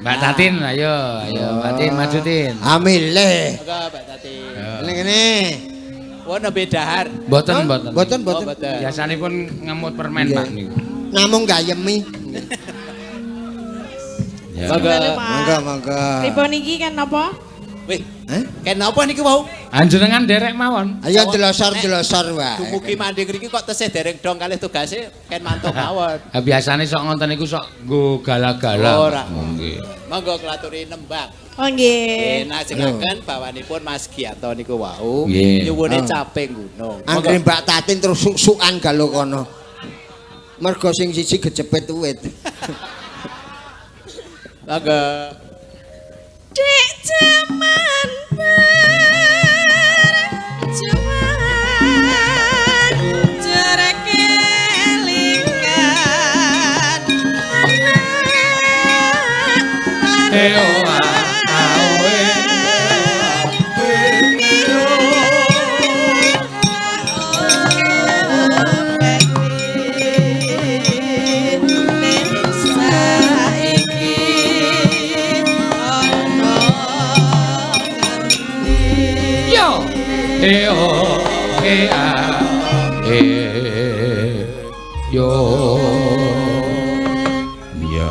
Mbak Tatin, ayo, ayo Mbak Tin maju Tin. Amile. Monggo Mbak Tatin. Ngene ngene. Wah nembe dahar. Mboten, mboten. Mboten, mboten. Oh, mboten. Biasanipun ngemut permen Pak niku. Namung gayemi. Ya. Monggo. Monggo, monggo. Pripun iki kan napa? Wih, Hah? ken napa niku wau? Anjenengan derek mawon. Ayo delosor-delosor wae. Dumugi mandek ngriki kok tesih dereng dong kalih tugase ken mantuk mawon. Ha biasane sok ngonten niku sok nggo gala-gala. Ora. Nggih. Monggo kelaturi nembang. Oh nggih. Nggih, najengaken bawanipun Mas Gianto niku wau Nggih. nyuwune Ah. caping gunung. Anggere Mbak Tatin terus suk-sukan galo kono. Mergo sing siji kecepet wit. Monggo. Dek jaman perjuangan jare kelingan Eh oh ah, ah, oh, eh. Yo. Eh oh eh ah eh yo. Iya.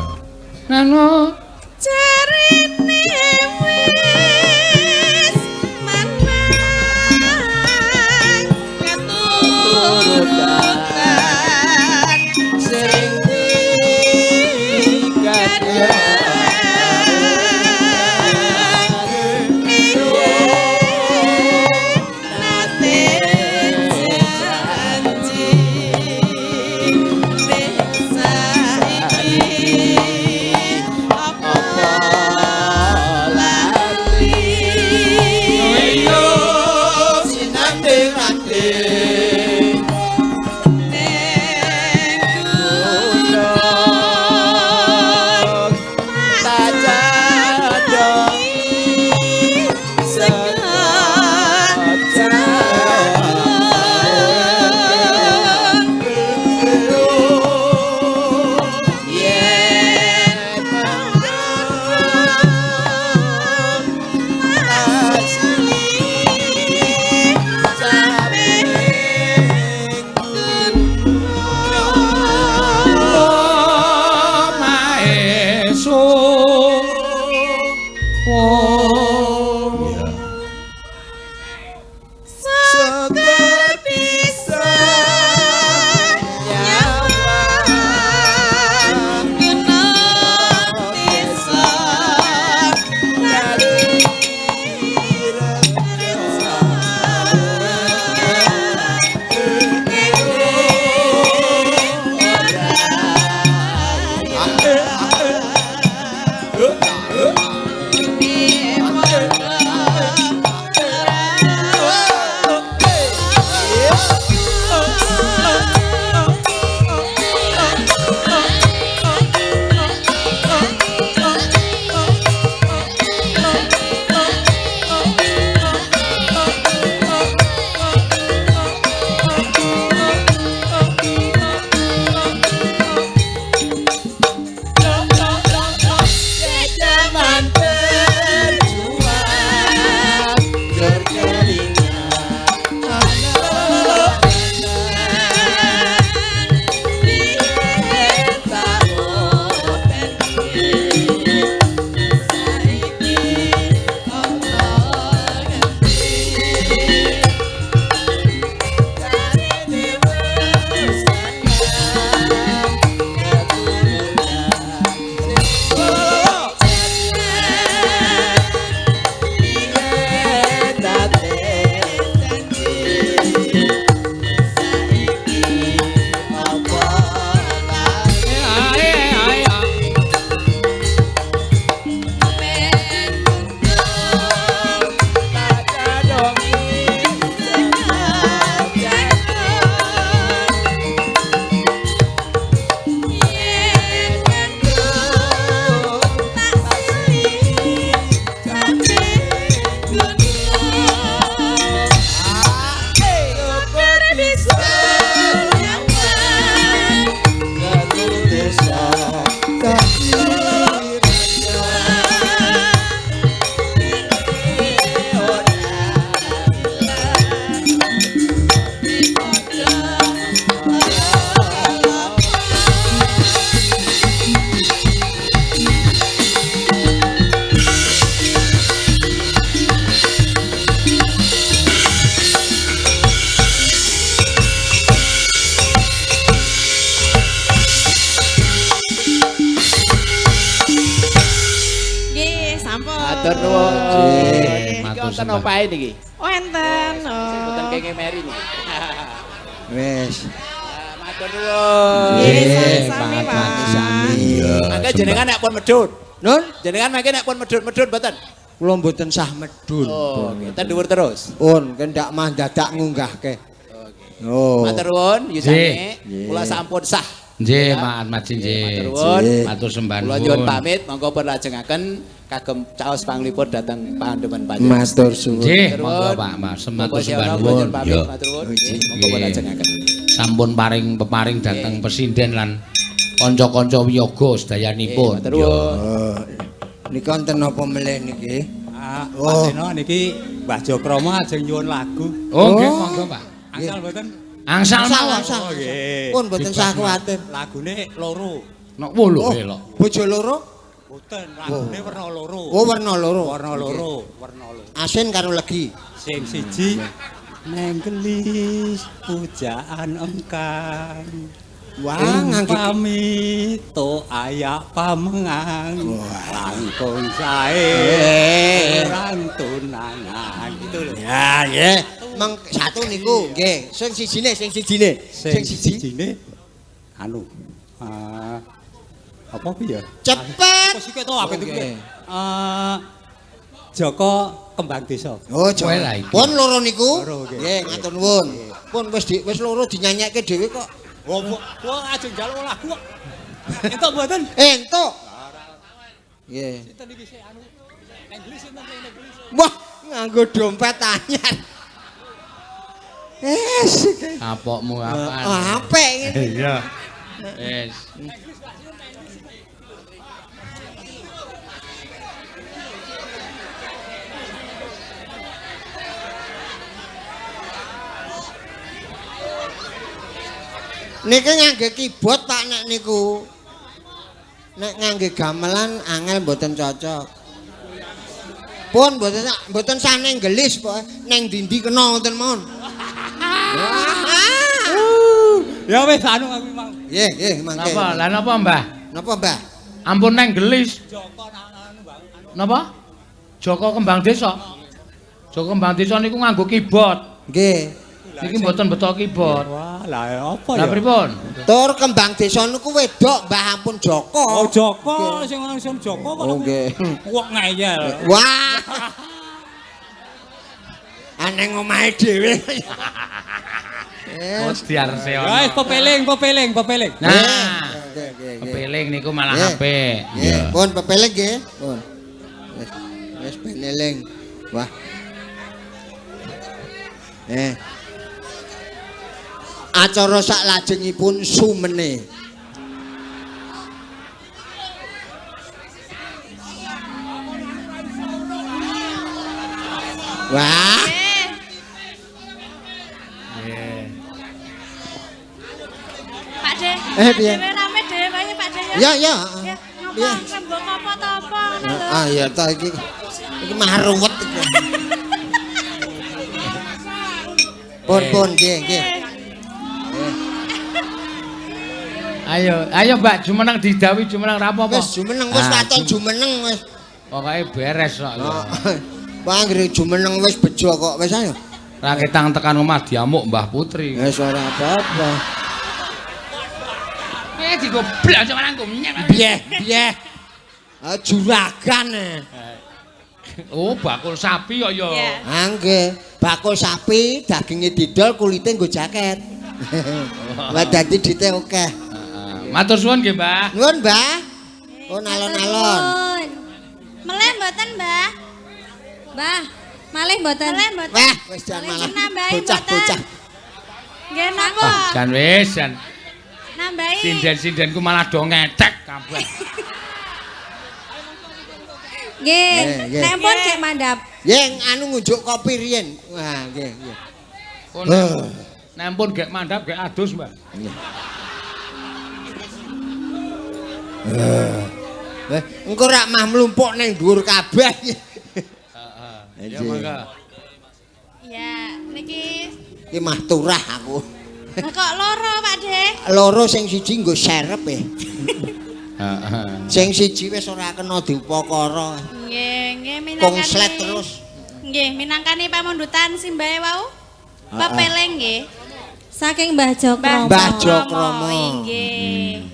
Nano Jarine wis menang keturutan sing digadang nate janji saiki apa lali yo. Sinanding randing ning gunung tajadong yen Maeso. Oh. Seger bisa nyawang gunung desa Sampun. Matur nuwun. Nggih, Niki matur wonten sembah. opahe niki. Oh enten. Sing boten Oh. kenging meri niki. Wis. Matur nuwun. Nggih, Nggih, sami-sami, Pak Pak. Sami. Iya. Mangke jenengan nek pun medhun. Nun, Jenengan mangke nek pun medhun-medhun mboten? Kula mboten sah medhun. Oh, nggih, ten dhuwur terus. Pun kendak mah dadak ngunggahke. Oh. Matur nuwun yusane. Nggih. Kula sampun sah. Nggih, Pak Atmaji nggih. Matur nuwun. Matur sembah Kula nyuwun nuwun. pamit, monggo pun lajengaken kagem caos panglipur dhateng pandemen panjenengan. Matur suwun. Nggih, monggo Pak, Mas. Matur sembah nuwun. Pamit, Ya. matur nuwun. Nggih, monggo pun lajengaken. Sampun paring peparing dhateng pesinden lan kanca-kanca wiyaga sedayanipun. Nggih, matur nuwun. Oh. Niki wonten napa melih niki? Ah, Oh. Pak Seno niki Mbah Jokrama ajeng nyuwun lagu. Oh, nggih, monggo Pak. Angsal mboten? Angsal mawon. Angsal. Oh, nggih. Pun mboten sah kuwatir. Lagune loro. Nok wo lho Oh, elok. bojo loro? Mboten, lagune werna loro. Oh, werna loro. Werna loro, werna loro. Asin karo legi. Sing siji neng gelis pujaan engkang. Wah, ngangge pamito ayak pamengang langkung sae Eh. orang tunangan gitu lho. Ya, nggih. Meng satu niku nggih. Sing sijine, sing sijine. Sing sijine anu apa kuwi ya? Cepet. Kok sik to aku Oke. iki. Joko Kembang Desa. Oh, Kowe lah iki. Pun loro niku. Loro, nggih. Nggih, matur nuwun. Pun wis di, wis loro dinyanyekke dhewe kok. Wah, wah ajeng njaluk lagu kok. Entuk mboten? Entuk. Nggih. Sinten iki sik anu? Neng gelis sinten sing neng gelis? Wah, nganggo dompet anyar. Eh, Kapokmu apaan? apik ngene. Iya. Wis. Niki ngangge keyboard Pak nek niku. Nek ngangge gamelan angel mboten cocok. Pun mboten mboten sah neng gelis pokoke neng dindi kena ngoten mawon. Ya wis anu aku mau. Nggih, nggih mangke. Napa? Lah napa, Mbah? Napa, Mbah? Ampun neng gelis. Joko anu Bang. Napa? Joko Kembang Desa. Joko Kembang Desa niku nganggo keyboard. Nggih. Niki mboten beto keyboard. Wah, lah apa ya? Lah pripun? Tur Kembang Desa niku wedok Mbah ampun Joko. Oh Joko sing ana sing Joko kok. Oh nggih. Kok ngeyel. Wah. Aneng omahe dhewe. Oh, diarse Ya wis pepeling, pepeling, pepeling. Nah, Nggih, nggih, nggih. pepeling niku malah Nggih. apik. Nggih, pun pepeling nggih. Pun. Wis wis ben eling. Wah. Eh. Acara sak lajengipun sumene. Wah, Nggih. Pak De. Eh, piye? Dhewe rame dhewe wae Pak De ya. ya ya. Ya, ngopo Piye? rembug apa ta apa ngono lho. Ah ya ta iki. Iki mah ruwet iki. Pun pun nggih nggih. Ayo, ayo Mbak, jumeneng didhawuhi jumeneng ra apa-apa. Wis jumeneng wis Ah, waton jumeneng wis. Pokoke beres kok. Oh, Wah anggere jumeneng wis bejo kok wis ayo. Ra ketang tekan omah diamuk Mbah Putri. Wis ora apa-apa. Eh digoblok aja marang nyek. Bieh, bieh. Ah juragan. eh. Oh, bakul sapi kok ya. Iya. Ah nggih, bakul sapi daginge didol kulite nggo jaket. Wah dadi dite akeh. Heeh. Matur suwun nggih, Mbah. Nuwun, Mbah. Pun alon-alon. Meleh mboten, Mbah? Mbah, malih mboten. Meleh mboten. Wah, wis jan Malih malah nambahi bocah-bocah. Nggih napa? Wah, jan wis jan. Nambahi. Sinden-sindenku malah do ngetek kabeh. Nggih. Nggih, nggih. Nek pun gek mandap. Yen anu ngunjuk kopi riyen. Wah, nggih, nggih. Oh, nek pun gek mandap gek adus, Mbah. Eh, engko rak mah mlumpuk ning dhuwur kabeh. Heeh. Ya Nggih. mangga. Ya, niki. Iki mah turah aku. Lah kok loro, Pak De? Loro sing siji nggo serep e. Heeh. Sing siji wis ora kena diupakara. Nggih, nggih minangkani. Konslet terus. Nggih, minangkani pamundutan simbahe wau. Pepeling nggih. Saking Mbah Jokromo. Mbah Jokromo. Nggih.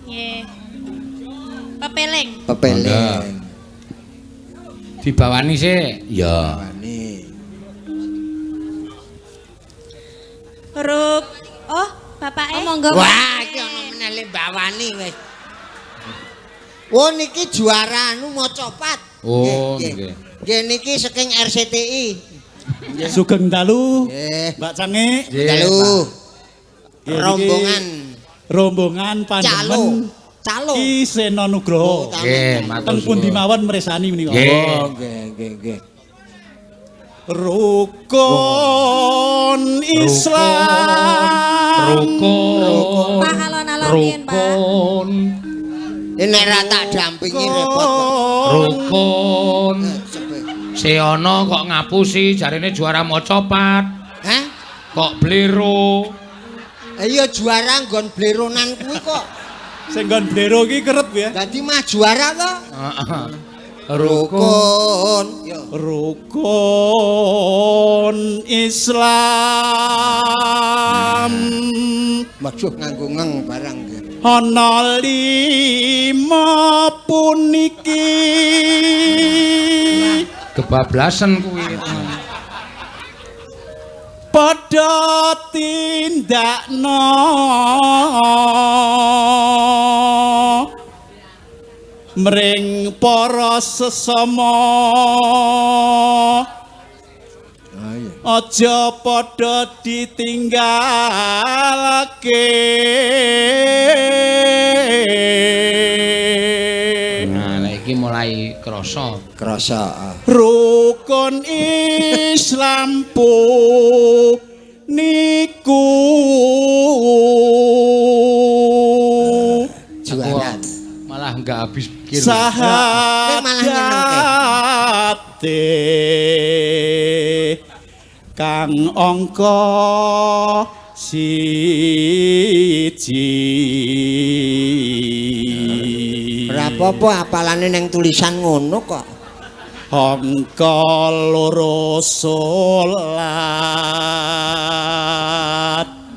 Nggih. Pepeling. Pepeling. Dibawani sik. Ya. Bawani. Huruf oh, bapake. Oh, monggo. Wah, iki ana meneh le bawani wis. Oh niki juara anu macapat. Oh, nggih. Nggih niki saking RCTI. Sugeng dalu, Nggih. Mbak Cange. Nggih, Dalu. Pak. Nggih, Rombongan Rombongan calo. panjenengan Calo. Ki Seno Nugroho. Oh, Nggih, matur Teng pundi suwun. mawon mresani menika. Nggih. Oh, nggih nggih nggih. Rukun Islam. Rukun. Pak alon-alon riyen, Pak. Rukun. Ini nek ra tak dampingi repot kok. Rukun. Sepe. Seana kok ngapusi jarene juara macapat. Hah? Kok blero. Iya juara nggon bleronan kuwi kok. Sing nggon blero iki kerep ya. Dadi mah juara to. Heeh. Rukun. Rukun. Yo. Rukun Islam. Waduh nganggo ngeng barang nggih. Ana lima puniki. Kebablasan kuwi. Padha tindakno mring para sesama. Ah iya. Aja padha ditinggalake. Nah, nek iki mulai krasa. Krasa. Ah. Rukun Islam niku Juara. Malah enggak habis pikir. Malah nyenengke. Sahadate kang angka siji. Ora apa-apa apalane neng tulisan ngono kok. Angka loro salat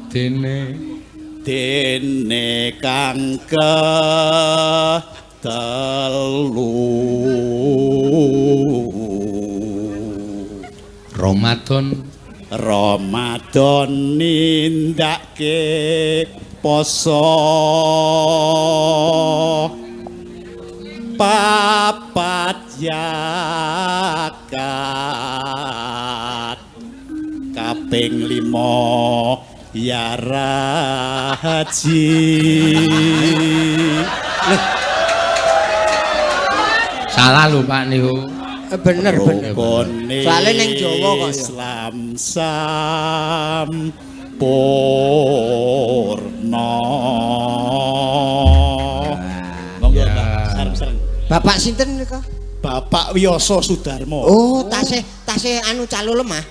Dene dene kang telu. Ramadan Ramadan nindake poso papat zakat kaping 5 yara haji. Salah lho Pak niku. Bener bener. Rukune Soale ning Jawa kok ya. Islam sampurna. Monggo Ya. Pak, sareng-sareng. Bapak sinten nika? Bapak Wiyoso Sudarmo. Oh, tasih tasih anu calo lemah.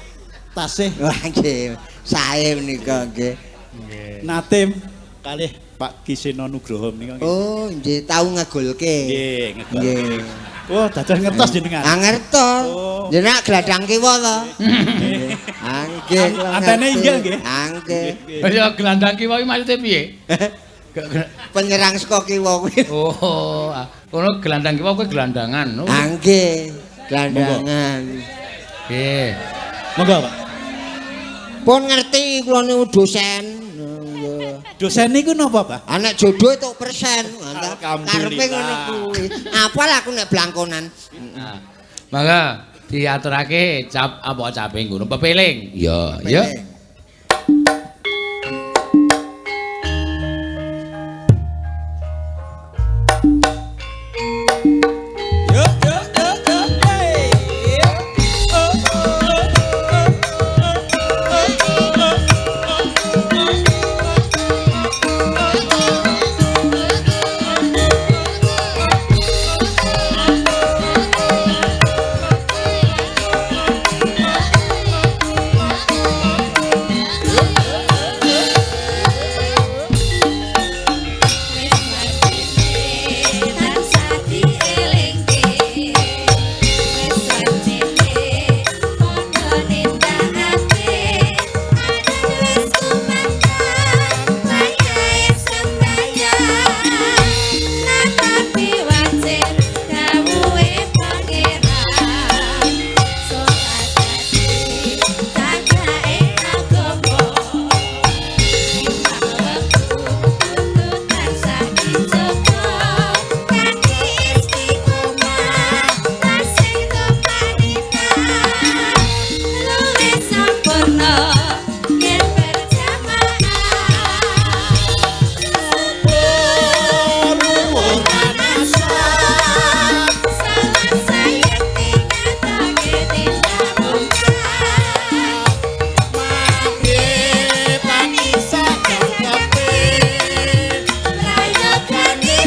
Tasih Wah nggih. Sae menika nggih. nate kalih Pak Ki Seno Nugroho menika nggih. Oh, nggih tau ngegolke. Nggih, ngegolke. Nggih. Wah, dados ngertos jenengan. Ah ngertos. Oh. Jenengan gladang kiwa to. Ah nggih. Kula Antene ngerti. inggil nggih. Ah nggih. Ya gelandang kiwa iki maksude piye? Penyerang saka kiwa kuwi. Oh, kono gelandang kiwa kuwi gelandangan. Oh. Ah nggih. Gelandangan. Nggih. Monggo, Pak. Pun ngerti kula niku dosen. Nggih. Dosen niku napa, Pak? Anak jodoh itu persen. Alhamdulillah. Karepe ngono kuwi. Apal aku nek blangkonan. Nah, mangga diaturake cap apa cape ngono pepeling. Ya, ya. Yo yo yo yo. Hey. Oh, oh, oh, oh, oh, oh, oh. Thank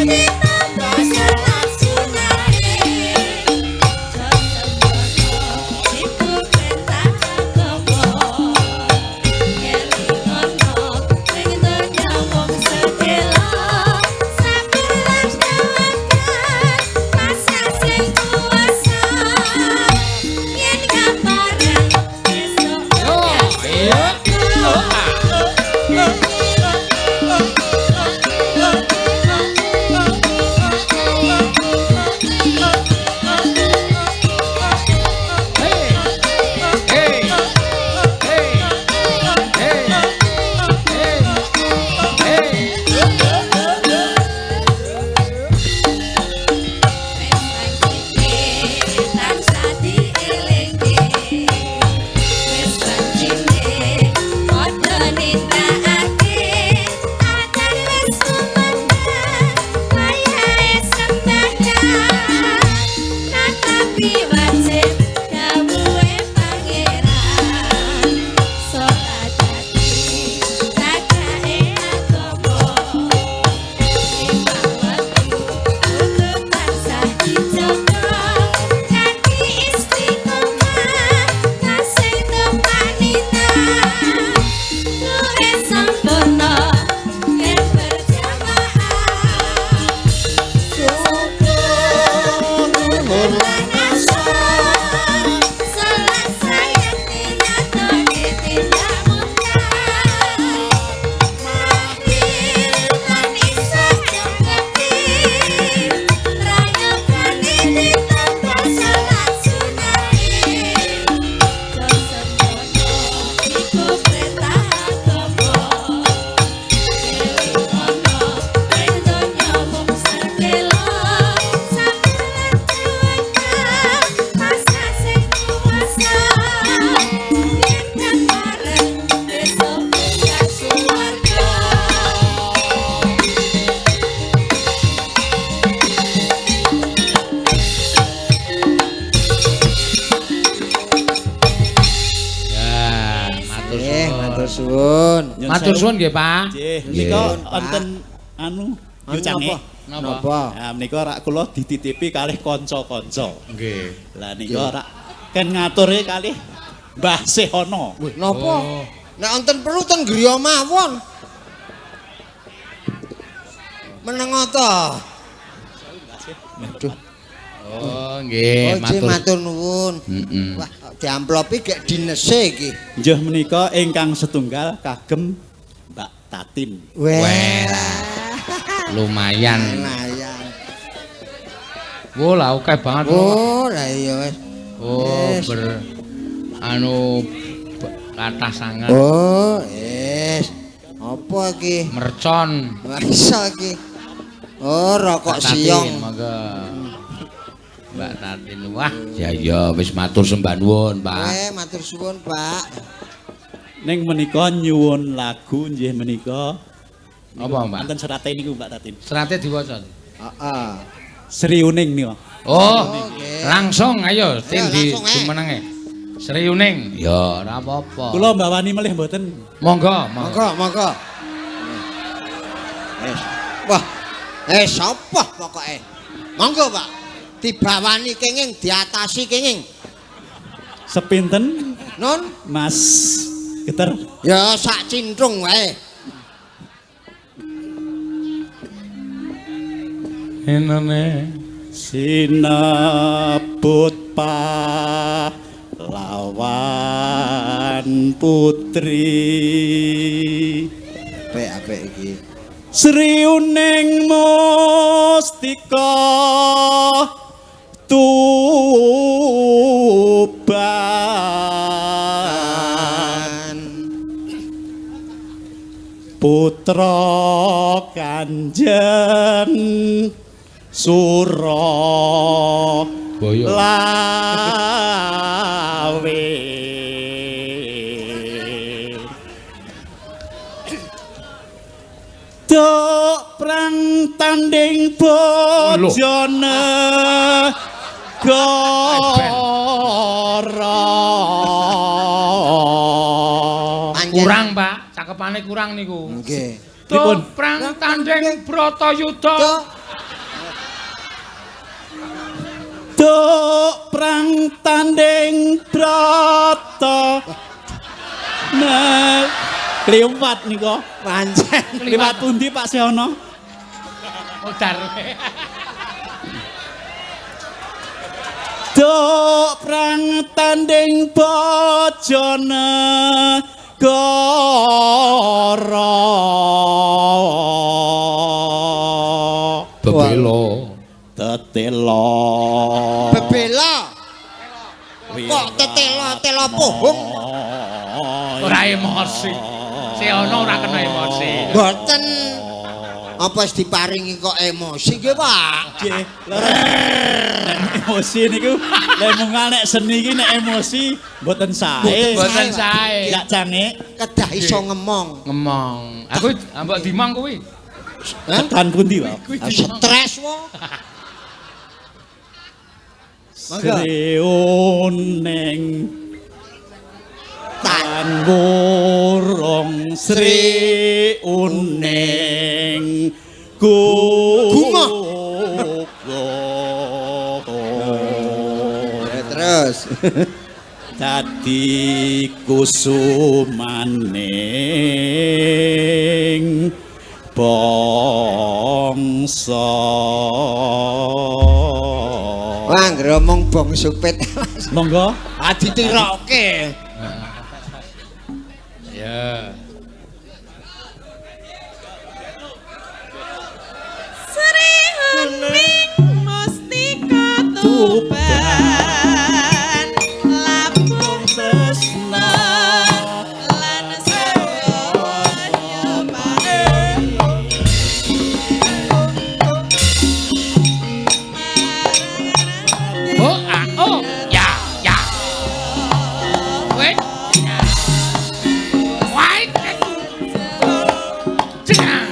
ditampa salat sunahe. Iku perintah agama. Elingono ing donya wong sedelo. Sabar lan tawakal pasrah sing kuwasa. Yen kapareng esuk tansah dielingke. Wis wancine padha nindakake. Adzan wis kumandhang wayahe sembahyang. Tetapi wajib dawuhe pangeran. Salat dadi tagake agama. Limang wektu kudu tansah dijaga. Kanthi istiqomah kasih tumanina. Luwih sempurna yen berjamaah. Syukur Lan asor salat sayekti nyatane tindak mungkar. Maghrib lan isya jangkepi. Prayogane ditampa salat sunahe. Jo semono iku perintah agama. Elingono ing donya mung sedelo. Sabar lan tawakal pasrah sing kuwasa. Yen kapareng besok munggah suwarga. Ya, matur Nggih, suwun. matur suwun. Nyun Matur sewu. suwun nggih, Pak. Nggih, Nggih. menika Pak. wonten anu Anu yucange. napa? Napa? Nah, menika rak kula dititipi kalih kanca-kanca. Nggih. Lah nika rak ken ngature kalih Mbah Sehono. Napa? Oh. Nek wonten perlu ten griya mawon. Meneng ta? Aduh. Oh, nggih, Oh, nggih, matur. matur nuwun. Heeh. Wah, diamplopi gek dinese iki. Nggih menika ingkang setunggal kagem Mbak Tatin. Weh. Lumayan. Lumayan. Wo lah akeh banget. Oh, lah iya wis. Oh, Yes. ber anu kathah sanget. Oh, wis. Apa iki? Mercon. Wah, iso iki. Oh, rokok Mbak Tatin, siong. Monggo. Mbak Tatin. Wah, ya ya wis matur sembah nuwun, Pak. Eh, matur suwun, Pak. Ning menika nyuwun lagu nggih menika Apa, Mbak? Wonten serate niku Mbak Tatin. Serate diwaca. Heeh. Sri Uning niku. Oh, Oke. langsung ayo tin di langsung, eh. jumenenge. Sri Uning. Ya, ora apa-apa. Kula mbawani melih mboten. Monggo, monggo. Monggo, monggo. Wis. Wah. Eh, sapa pokoke? Monggo, Pak. Dibawani kenging, diatasi kenging. Sepinten Nun, Mas Geter? ya sak cintrung wae. Enane Sinebut pahlawan putri Apik apik iki. Sri Uning Mustika Tuban Putra Kanjeng Sura Boyo. Lawe. Dok prang tanding bojone goro. Pancen. Kurang, Pak. Cakepane kurang niku. Nggih. Pripun? Prang tanding Bratayuda. Dok. Duk prang tanding brata. Nek kliwat nika. Pancen. Kliwat pundi Pak Sehono? Modar. Duk prang tanding bojonegara. Bebelo. Tetela. Bebela. Kok tetela tela pohong? Ora emosi. Sehono ora kena emosi. Mboten. Apa wis diparingi kok emosi nggih, Pak? Nggih, nek emosi niku lek mungal nek seni iki nek emosi mboten sae. Mboten sae. Yak cange Kedah iso ngemong. Ngemong. Aku ambok dimong kuwi. Hah? tekan pundi, Pak? Kuwi dimong. Stres wong. Monggo. Sriuning Tan tan wurung sri uning Gunga. Gunga. Ya, terus. Dadi kusumaning bangsa. Wah, ngromong bong supit. Monggo. Ah ditiroke. Ya. Sri Huning Mustika Tuban Lampung Tresna lan sedaya paring. Oh, ah, oh, ya, ya. Wait. Wait. Jenang.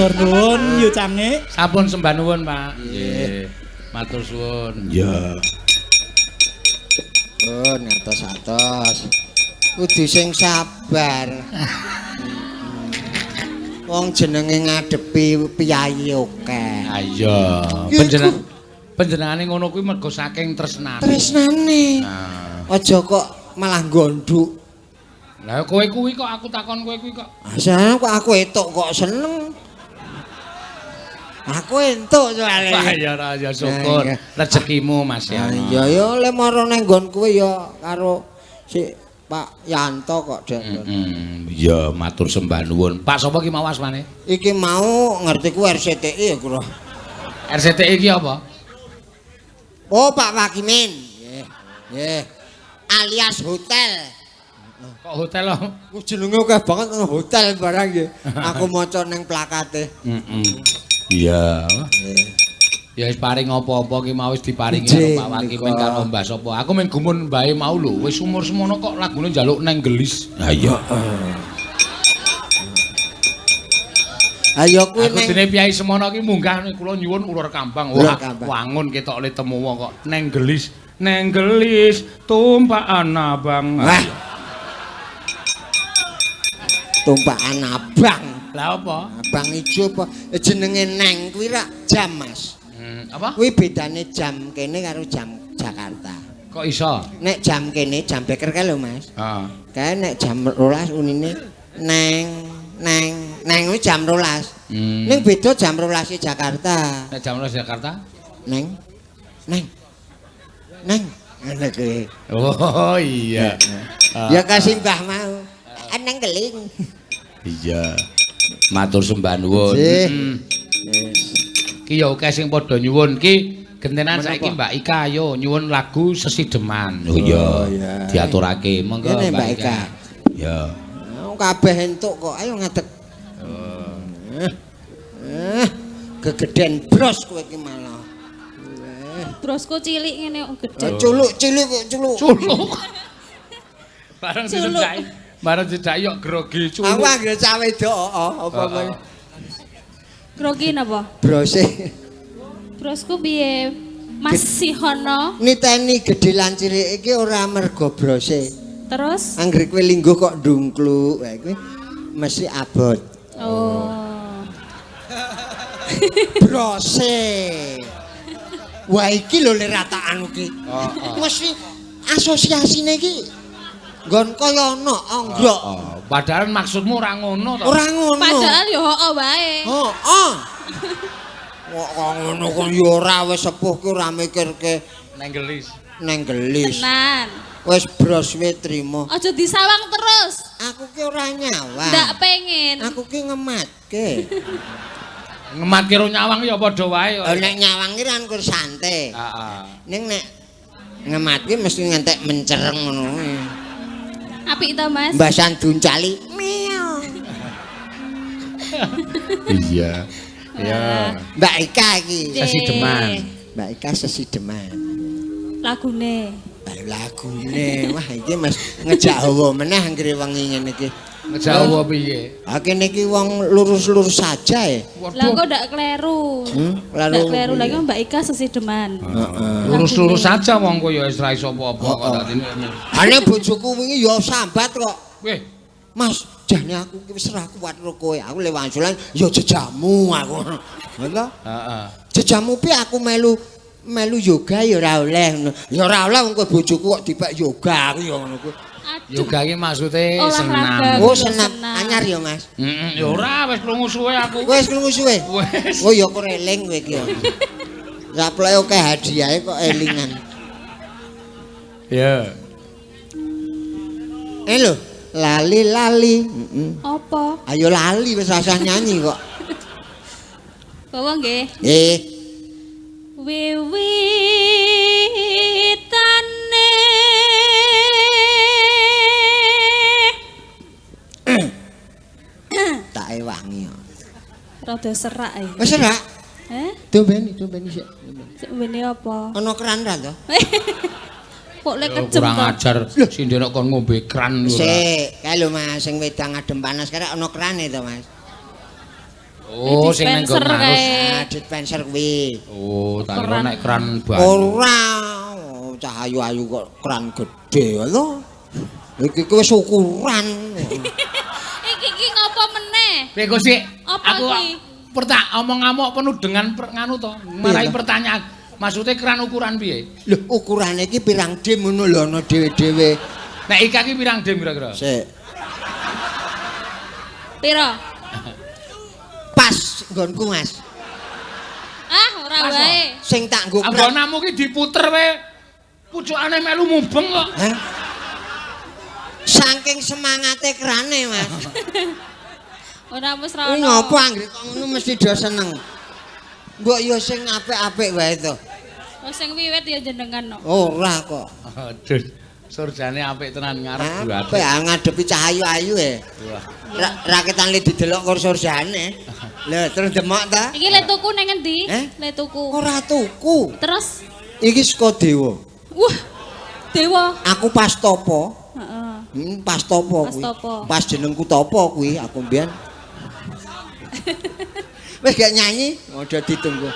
Matur nuwun Yu Cange. Sampun sembah nuwun, Pak. Nggih. Matur suwun. Iya. Pun atos-atos. Kudu sing sabar. Wong jenenge ngadepi piyayi akeh. Ayo, panjenengane ngono kuwi mergo saking tresnane. Tresnane. Nah. Aja kok malah gonduk. Lah kowe kuwi kok aku takon kowe kuwi kok. Asal kok aku entuk kok seneng. Aku entuk soalnya. Wah ya ora ya syukur Nah, iya. rezekimu Mas ya. Ya ya le mara nang nggon kowe ya karo si Pak Yanto kok Dek. Iya matur sembah nuwun. Pak sapa ki mau asmane? Iki mau ngerti ku RCTI ya kula. RCTI ki apa? Oh Pak Wakimin. Nggih. Nggih. Alias hotel. Kok hotel lho? Ku jenenge akeh banget nang hotel barang nggih. Aku maca ning plakate. Iya. Ya wis paring apa-apa ki mau wis diparingi karo Pak Wakimin karo Mbah sapa. Aku men gumun mbahe mau lho, wis umur semono kok lagune njaluk neng gelis. Ha iya. Ayo kuwi Aku dene piyai semono ki munggah kula nyuwun ulur kambang. Ulur Wah, kambang. wangun ketok le temu wong kok neng gelis. Neng gelis tumpakan abang. Wah. Tumpakan abang. Lah apa? Abang ijo apa jenenge neng kuwi rak jam, Mas. Apa? Kuwi bedane jam kene karo jam Jakarta. Kok iso? Nek jam kene jam beker kae lho, Mas. Heeh. Kae nek jam 12 unine neng neng neng kuwi jam 12. Ning beda jam 12 Jakarta. Nek jam 12 Jakarta? Neng neng neng ngene kuwi. Oh iya. Ya kasih mbah mau. Neng keling. Iya. Matur sembah nuwun. Ki ya akeh sing padha nyuwun ki gentenan saiki Mbak Ika ayo nyuwun lagu Sesideman. Oh iya. Diaturake monggo Ngene, Mbak Ika. Ya. Oh, kabeh entuk kok. Ayo ngadeg. Gegeden bros kowe iki malah. Brosku cilik ngene kok gedhe. Culuk cilik kok culuk. Culuk. Bareng Culuk. dicedhaki, bareng dicedhaki yo grogi Aku culuk. anggere cah wedok apa Heeh. Grogi napa? Brose. Brosku piye? Mas Sihono. Niteni gedhe lan cilik iki ora mergo brose. Terus? Anggere kowe lingguh kok ndungkluk, wae kuwi mesti abot. Oh. Brose. Wah iki lho le ratakan iki. Mesti asosiasine iki nggon kaya ana anggrok. Oh, padahal maksudmu ora ngono to. Ora ngono. Padahal yo heeh wae. Heeh. Kok kok ngono kok ya ora wis sepuh ki ora mikirke Neng gelis. neng gelis. Tenan. Wis bros we trimo. Aja disawang terus. Aku ki ora nyawang. Ndak pengen. Aku ki ngematke. Ngematke ro nyawang ya padha wae. Oh, nek nyawang ki kan kur santai. Heeh. Ning nek ngematke mesti ngantek mencereng ngono kuwi. Apik to, Mas? Mbasan duncali. Meow. Iya. Iya. Mbak Ika iki. Sesideman. Mbak Ika sesideman. Lagune. Lagune wah iki Mas ngejak hawa meneh anggere wengi ngene iki. Ngejak hawa piye? Ha kene iki wong lurus-lurus saja ya. Lah kok ndak kleru. Lalu Ndak kleru lagi Mbak Ika sesideman. Heeh. Lurus-lurus saja wong kowe ya wis ra iso apa-apa kok dadine. Ane bojoku wingi ya sambat kok. Weh, Mas, jane aku ki wis ora kuat karo kowe. Aku le wangsulan ya jejamu aku. Ngono. Heeh. Jejamu piye aku melu melu yoga ya ora oleh ngono. Ya ora oleh wong kowe bojoku kok dipek yoga aku ya ngono kuwi. Aduh. Yoga iki maksude Olahraga. senam. Oh, senam Senam. anyar ya, Mas. Heeh, ya ora wis krungu suwe aku. Wis krungu suwe. Wis. Oh ya kok eling kowe iki ya. Sapleke akeh hadiahe kok elingan. Ya. Eh lho, lali-lali. Heeh. Apa? Ayo lali wis rasah nyanyi kok. Bawa nggih. Eh, Wiwitane tak ewangi. Rada serak ya. Wis ora? Eh? Dombeni, dombeni sik. Sik mbene apa? Ana keran ra to? Kok lek kejem Kurang to? ajar sindene kon ngombe kran ora. Sik, kae lho Mas, sing wedang adem panas karek ana kerane to, Mas. Oh, sing nang nggon Dispenser ngarus. kae. Ah, dispenser kuwi. Oh, tak kira nek kran banyu. Ora, oh, cah ayu-ayu kok kran gedhe lho. Iki kuwi wis ukuran. Iki iki ngopo meneh? Piye Gus Sik? Apa Aku iki? pertak omong ngamuk penuh dengan nganu to, marai Piye to? pertanyaan. Maksudnya keran ukuran piye? Lho, ukurane iki pirang dim ngono lho ana dhewe-dhewe. Nek Ika ki pirang dim kira-kira? Sik. Piro? Pas nggonku, Mas. Ah, ora Pas, wae. Sing tak nggo kran. Anggonamu ki diputer wae. Pucukane melu mubeng kok. Hah? Saking semangate krane, Mas. Ora wis ra Kuwi ono. ngopo anggere kok ngono mesti do seneng. Mbok ya sing apik-apik wae to. Oh, sing wiwit ya jenengan no. Ora kok. Aduh, surjane apik tenan ngarep Apik ah ngadepi cah ayu-ayu e. Wah. Raketan le didelok karo surjane. Lho, terus demok ta? Iki le tuku nang ngendi? Eh? Le tuku. Ora tuku. Terus Iki saka dewa. wah, dewa. Aku pas topo. Heeh. Pas topo Pas kuwi. topo. Pas jenengku topo kuwi aku mbiyen. Wis gak nyanyi, udah ditunggu.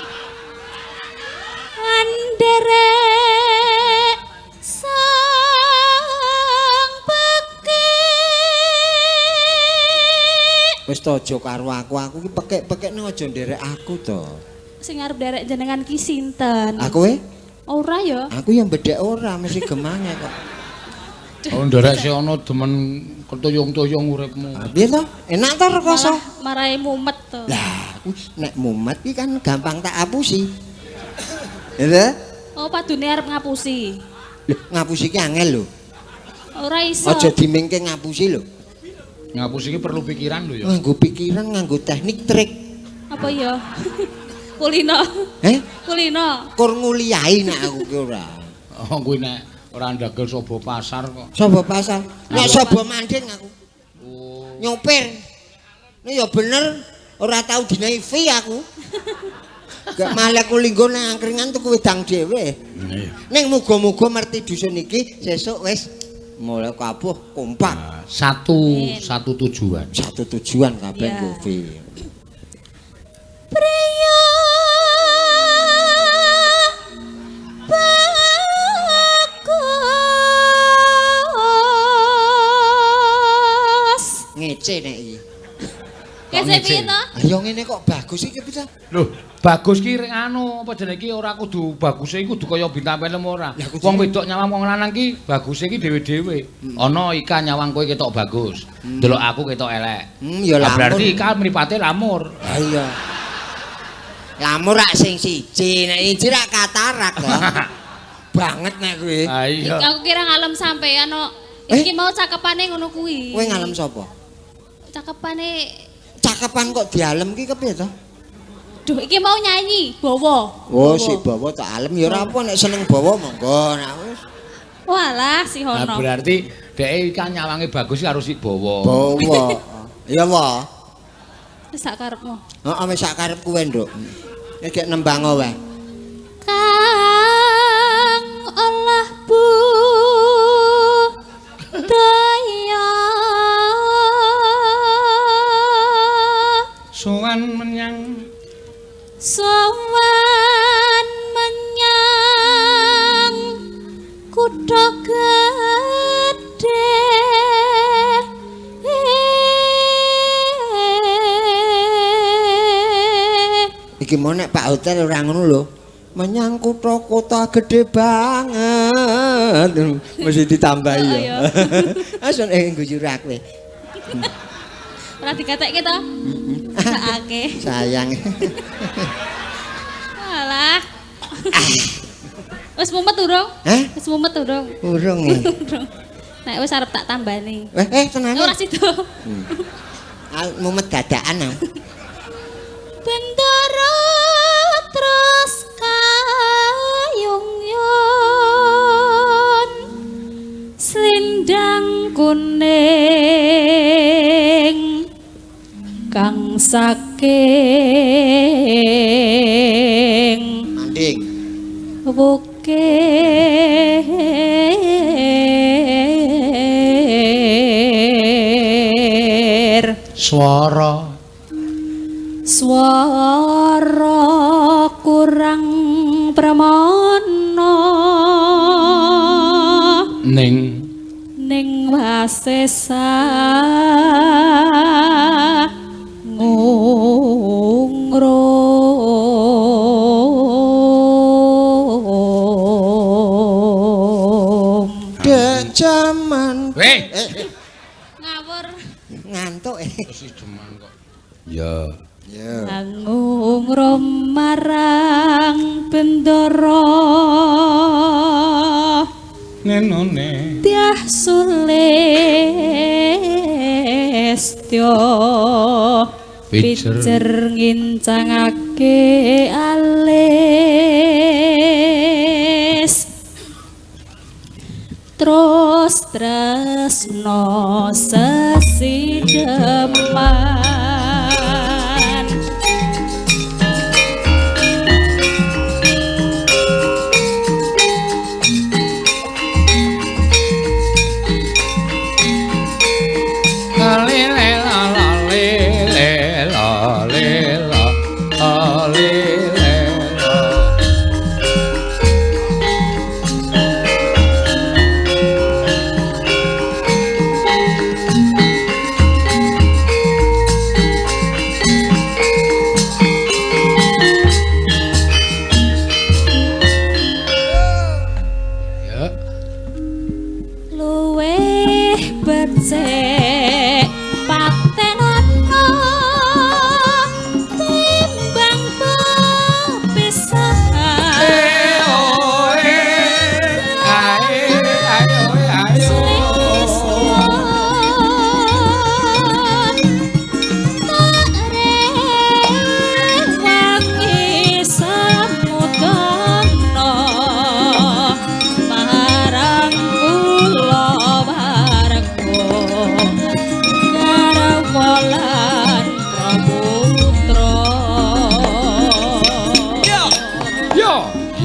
Anderek sang pekik. Wis to aja karo aku, aku ki pekik-pekikne aja nderek aku to. Sing arep nderek jenengan ki sinten? Aku e, Ora ya. aku yang bedhek ora mesti gemange kok. Oh, nderek sih ana demen ketuyung-tuyung uripmu. Ah, piye to? Enak to rekoso? Malah marai mumet to. Lah, aku nek mumet ki kan gampang tak apusi. Ya ta? Oh, padune arep ngapusi. Lho, ngapusi ki angel lho. Ora iso. Aja dimingke ngapusi lho. Ngapusi ki perlu pikiran lho ya. Nganggo pikiran, nganggo teknik, trik. Apa ya? Kulino. Eh? Kulino. Kur nguliahi nek aku ki ora. Oh, kuwi nek ora ndagel sobo pasar kok. Sobo pasar. Nek sobo manding aku. Oh. Nyopir. Ini ya bener ora tau dinai fee aku. Gak malah aku linggo nang angkringan tuku wedang dhewe. Iya. Ning muga-muga merti dusun iki sesuk wis mulai kabuh kompak. Nah, satu tujuan. Satu tujuan kabeh Iya. nggo fee. Priya bagus. Ngece nek iki. Kese ngece? piye to? Ayo ngene kok bagus iki piye ta? Loh, bagus ki rek anu apa jenenge ki ora kudu baguse iki kudu kaya bintang film ora. Lah, kudu- Wong wedok nyawang wong lanang ki baguse ki dhewe-dhewe. Ana Ika nyawang kowe ketok bagus. Delok aku ketok elek. Ya Lah, lamur. berarti Ika mripate lamur. Ha iya. Lamur rak sing siji, nek siji rak katarak to. Banget nek kuwi. Ah iya. Aku kira ngalem sampean kok. Eh? Iki mau cakepane ngono kuwi. Kowe ngalem sapa? Cakepane Cakepan kok dialem ki kepiye to? Duh, iki mau nyanyi, bawa. Oh, si bawa tak alem ya ora apa nek seneng bawa monggo nek wis. Walah, si Nah, Hono. berarti dhek Ika nyawange bagus ki karo si Bawa. Bawa. Ya wae. Wis sak karepmu. Heeh wis sak karep kuwe, Nduk. Nek gek nembang wae. Kang olah budaya Sowan menyang sowan menyang kutha gedhe. Iki mau nek Pak Hotel ora ngono lho. Menyang kutha-kota gede banget. Mesti ditambahi Oh, ya. iya. Asun guyu ra kowe. Ora dikatekke to? Sakake. Sayang. Alah. Wis mumet urung? Hah? Wis mumet urung? Urung e. Urung. Nek wis arep tak tambani. Tenane. Ora sida. Ah, mumet dadakan aku. Bendara terus kayung yon selendang kuning kang saking Manding. wukir swara. Swara kurang pramana Ning ning wasesa ngungrum. Dek jaman Weh, Ngawur. ngantuk eh. terus deman kok. Ya. Ya. Ngungrum marang bendara Nenone. Dyah Sulistya Pijer. pijer ngincangake alis terus tresno sesideman. Ya. Luwih becik patenono timbang pepisahan.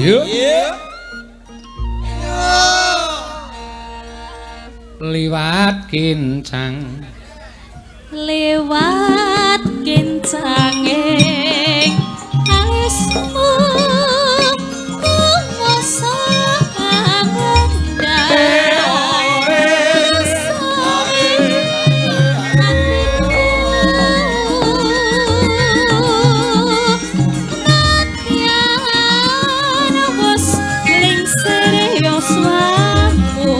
Yo. Yo. Liwat kincang. Lewat kincanging alismu kuwasa angendang atiku nadyan wis lingsir yuswamu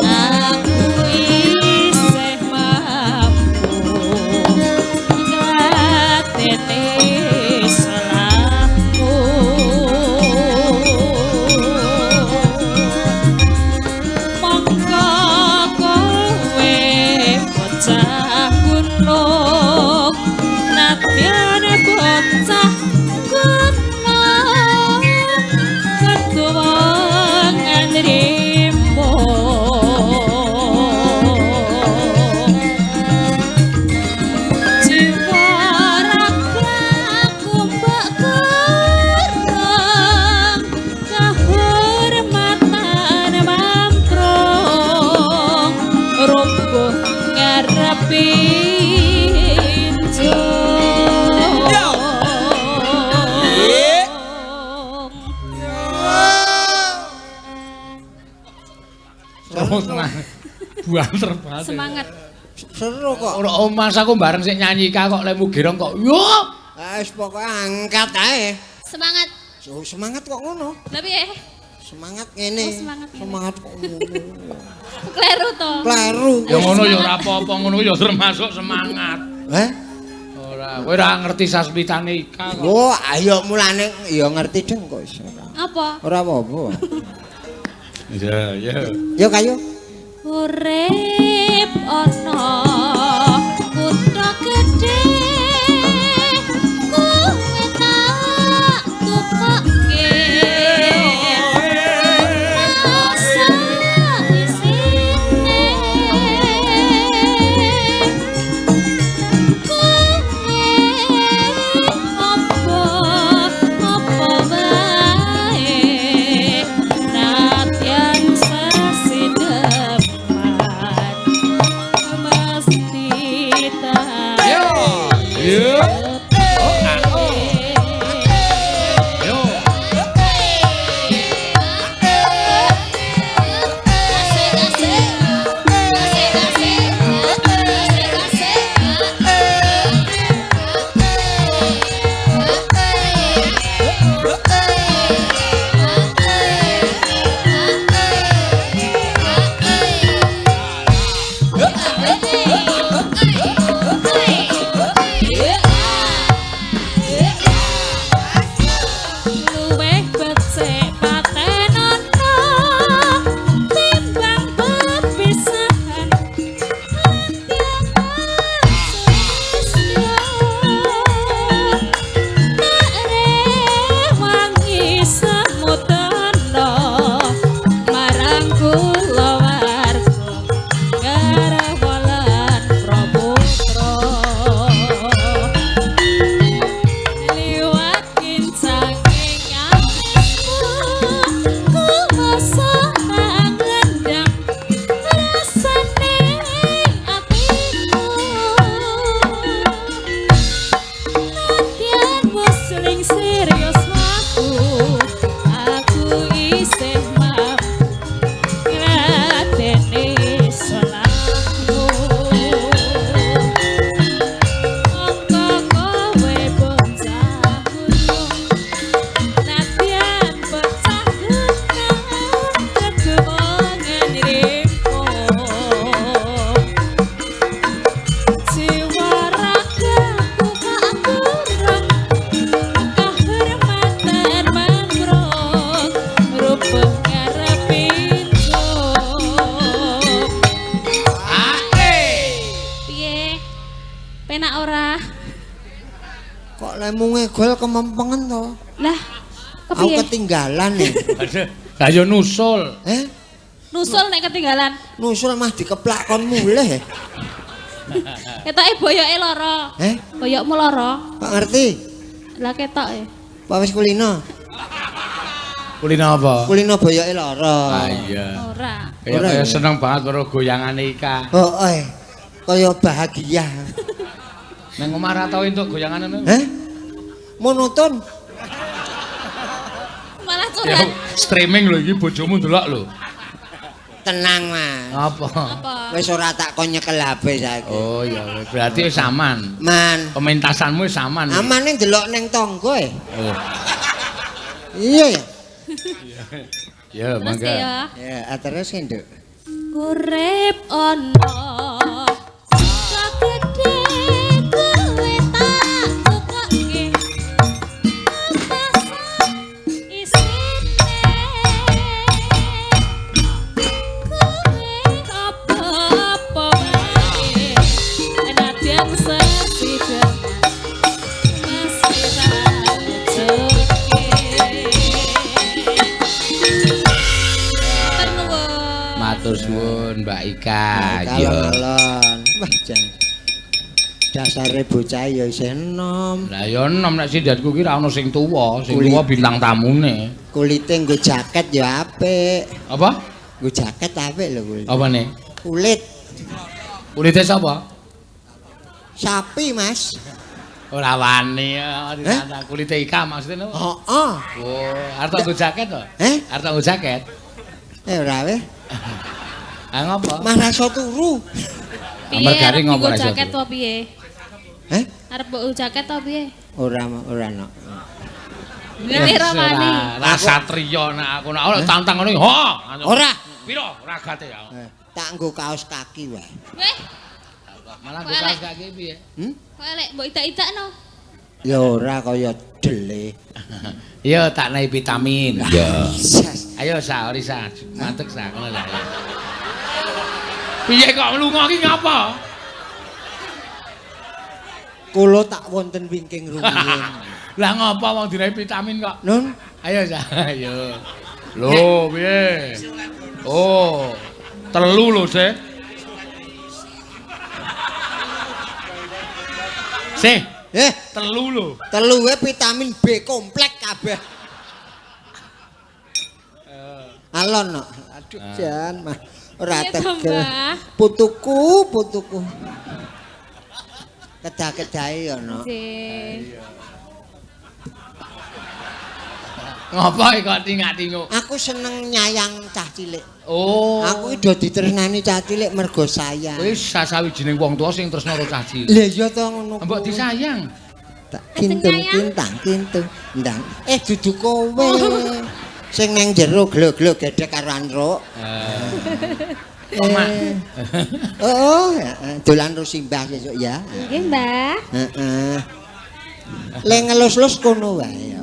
aku isih mampu nglateni salahmu. Mongko kowe bocah gunung nadyan bocah gunung ketuwangan rimbo. Jiwa ragaku mbok kurang kehormatan mamprung roboh ngarepi injung. Terus buanter banget. Semangat. Seru kok. Ora oh, mas aku bareng sing nyanyi ka kok lemu gerong kok. Yo. Ah, wis pokoke angkat ae. Semangat. Oh, semangat kok ngono. Lah piye? Semangat ngene. Oh, semangat ngene. Semangat kok ngono. Kleru to. Kleru. Ya ngono ya ora apa-apa ngono ya termasuk semangat. Heh? Ora, kowe ora ngerti sasmitane Ika kok. Oh, ayo mulane ya ngerti deng kok iso. Apa? Ora apa-apa. Iya, iya. Yo kayo. Urip ana kutha gedhe kowe tak tukokke masa isine kowe apa apa wae nadyan sesideman mesti tak Yo. Yo. Penak ora? Kok lemu ngegol kemempengen to? Lah, Aku kepiye? ketinggalan nih. Lah yo nusul. Eh? Nusul nek ketinggalan. Nusul mah dikeplak kon mulih. Ketoke boyoke lara. Eh? Boyokmu lara. Pak ngerti? Lah ketoke. Pak wis kulino? Kulino apa? Kulino boyoke lara. Ah iya. Ora. Kaya Ora kaya ya? seneng banget karo goyangane Ika. Oh, eh. Kaya bahagia. Nang omah ra tau entuk goyangane ngono. Eh? Monoton. Malah Ya, curhat. streaming lho iki bojomu ndelok lho. Tenang, Mas. Apa? Apa? Wis ora tak kon nyekel HP saiki. Oh iya, berarti wis aman. Man, Pementasanmu wis aman. amane ndelok ning tangga e. Oh. Iya ya. Ya, Terus mangga. ya. Ya, terus Nduk. Urip ana kok gedhe kowe tak tukokke petasan isine kowe apa-apa wae nadyan sesideman mesti tak ujuke. Matur nuwun. Matur suwun Mbak Ika. Iya. Alon-alon. Wah, jan. Dasare bocah ya isih enom. Lah ya enom nek sindatku ki ra ono sing tuwa, sing Kulit. tuwa bintang tamune. Kulite nggo jaket ya apik. Apa? Nggo jaket apik lho kulit. Apa nih? Kulit Kulite sapa? sapi, Mas. Ora wani ya, Eh? ditantang kulite Ika maksudnya apa? Heeh. Oh, arep tak nggo jaket to? Eh? Arep tak nggo jaket. Eh ora weh. Ah ngopo? Mah rasa turu. Piye Mergane arep ngopo nggo ra iso jaket turu? to piye? Eh? Arep mbok jaket to piye? Ora ora no. Piye ra wani? Ora satriya nek aku nek ora tantang ngono ho. Ora. Piro ragate ya? Eh, tak nggo kaos kaki wae. Weh, Malah nggo kaos kaki piye? Hmm? kok elek mbok idak-idakno. Ya ora kaya dele. Iya, tak naik vitamin. Iya. Sas. Ayo sa, ori sa, mantek sa ngono lah. Piye kok lunga ki ngapa? Kula tak wonten wingking rumiyin. Lah ngapa wong dinaik vitamin kok? Nun, Ayo sa, ayo. Lho, piye? Oh, telu lho, Sih. Sih, eh telu lho. telu wae vitamin B komplek kabeh. Alon no. Aduh jan mah ora Piye to, tegel. Mbah? Putuku, putuku. Kedah-kedahe ya no. Nggih. Ngopo kok tingak-tinguk? Aku seneng nyayang cah cilik. Oh. Aku iki do ditresnani cah cilik mergo sayang. Kuwi sasawijining wong tuwa sing tresna karo cah cilik. Lah iya to ngono. Mbok kuwi. disayang. Tak kintung Ajeng nyayang. kintang kintung. Ndang. Eh dudu kowe. Sing nang jero glo-glo gedhek karo andruk. Omah. Oh, heeh, dolan ro simbah sesuk ya. Nggih, Mbah. Heeh. Le ngelus-lus kono wae ya.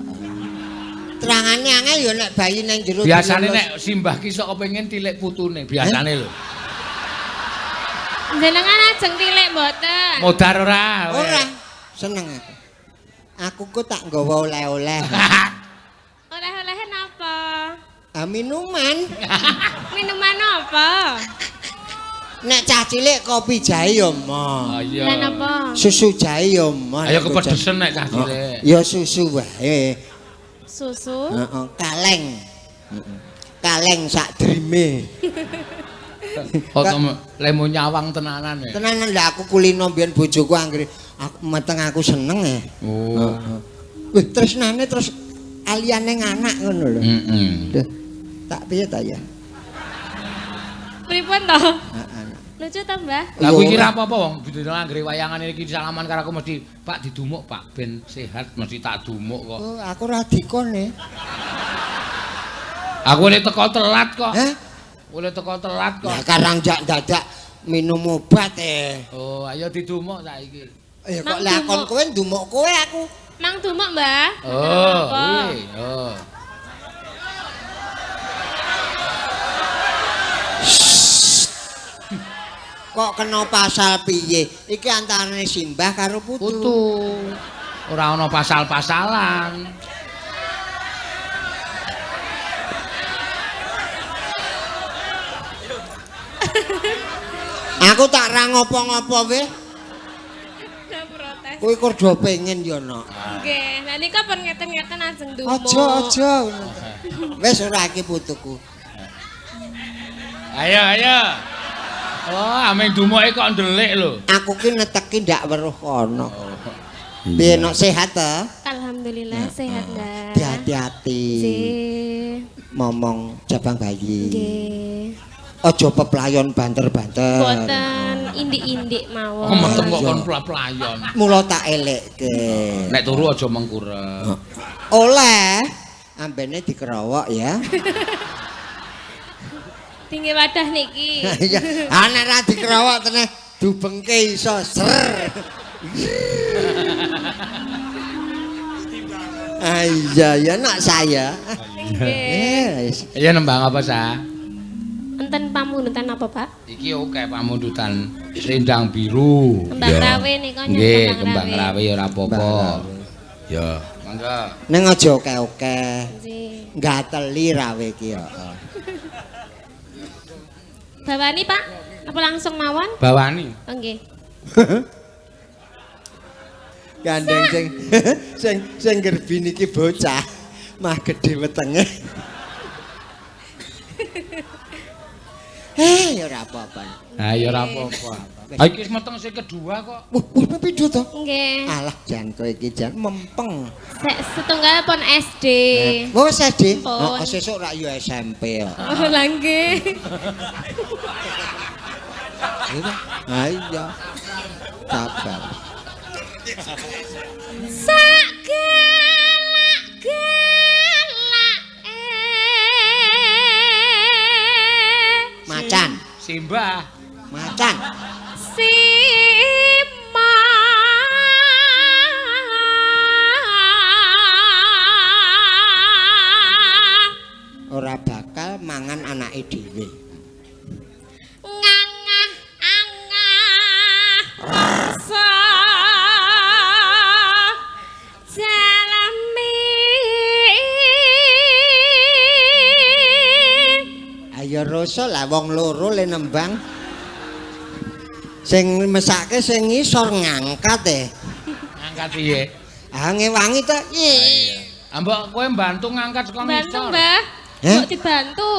Terangane angel ya nek bayi nang jero. Biasane dilelus. nek simbah ki sok kepengin tilik putune, biasane lho. Jenengan ajeng tilik mboten? Modar ora? kowe? ora seneng aku. Aku ku tak nggawa oleh-oleh. Oleh-olehe napa? Ah, minuman. Minuman apa? Nek cah cilik kopi jahe ya moh. Ah, iya. Lah napa? Susu jahe ya moh. Ayo kepedesen nek cah cilik. Ya susu wae. Susu. Heeh, kaleng. Kaleng sak drime. Oh, lemu nyawang tenanan ya. Tenanan lah aku kulino mbiyen bojoku anggere aku meteng aku seneng ya. Oh. Wih, tresnane terus aliyane anak ngono lho. Heeh. Duh, tak piye ta ya? Pripun to? Heeh. Lucu to, Mbah? Lah kuwi iki ra apa-apa wong bidina anggere wayangane iki salaman karo aku mesti Pak didumuk Pak ben sehat mesti tak dumuk kok. Oh, aku ra dikon e. Aku oleh teko telat kok. Hah? Oleh teko telat kok. Lah karang jak dadak minum obat e. Oh, ayo didumuk saiki. Eh kok Mang lakon dumuk. kowe ndumuk kowe aku. Mang dumuk, Mbah. Oh, Apa? kuwi. Oh. Kok kena pasal piye? Iki antarane simbah karo putu. Putu. Ora ana pasal-pasalan. Aku tak ra ngopo-ngopo weh. Lah protes. Kowe kur do pengen ya, Nok. Nggih, lah nika pun ngeten-ngeten ajeng dumuk. Aja, aja. Wis ora iki putuku. Ayo, ayo. Oh, ameng dumuke kok ndelik lho. Aku ki neteki ndak weruh kono. Piye Nok sehat ta? Alhamdulillah sehat, Mbah. Hati-hati. Nggih. Momong jabang bayi. Nggih. Aja peplayon banter-banter. Boten indik-indik mawon. Oh, meteng kok Iya. kon pla-playon. Mula tak elekke. Nek turu aja mengkurep. Oleh ambene dikerowok ya. Tinggi wadah niki. Iya, ah nek ra dikerowok teneh dubengke iso ser. Ah iya ya nak saya. Nggih. Eh, wis. Iya nembang apa, Sa? Enten pamundutan apa, Pak? Iki oke pamundutan selendang biru. Kembang Ya. rawe nika nyun Nggih, kembang rawe ya ora apa-apa. Kembang rawe. Ya, mangga. Ning aja oke-oke. Nggih. Gateli rawe iki ya. Bawani, Pak? Apa langsung mawon? Bawani. Oh, nggih. Gandeng sing sing sing gerbi niki bocah mah gedhe wetenge. Eh, ya ora apa-apa. Ha ya ora apa-apa. Ha iki wis meteng sing kedua kok. Wah, wah pindho to? Nggih. Alah jan kowe iki jan mempeng. Sek setunggal pun SD. Wah, wis SD. Pun. Oh, sesuk rak yo SMP kok. Oh, lah nggih. Ha iya. Sabar. Sak gelak-gelak Macan, Simbah. macan. Sima Ora bakal mangan anake dhewe. ngangah angah rasa jalami Ayo rasa lah wong loro le nembang. Sing mesake sing ngisor ngangkat e. Ngangkat piye? Ah ngewangi to. Ih. Ambok kowe mbantu ngangkat saka bantu ngisor. mbah Heh? kok dibantu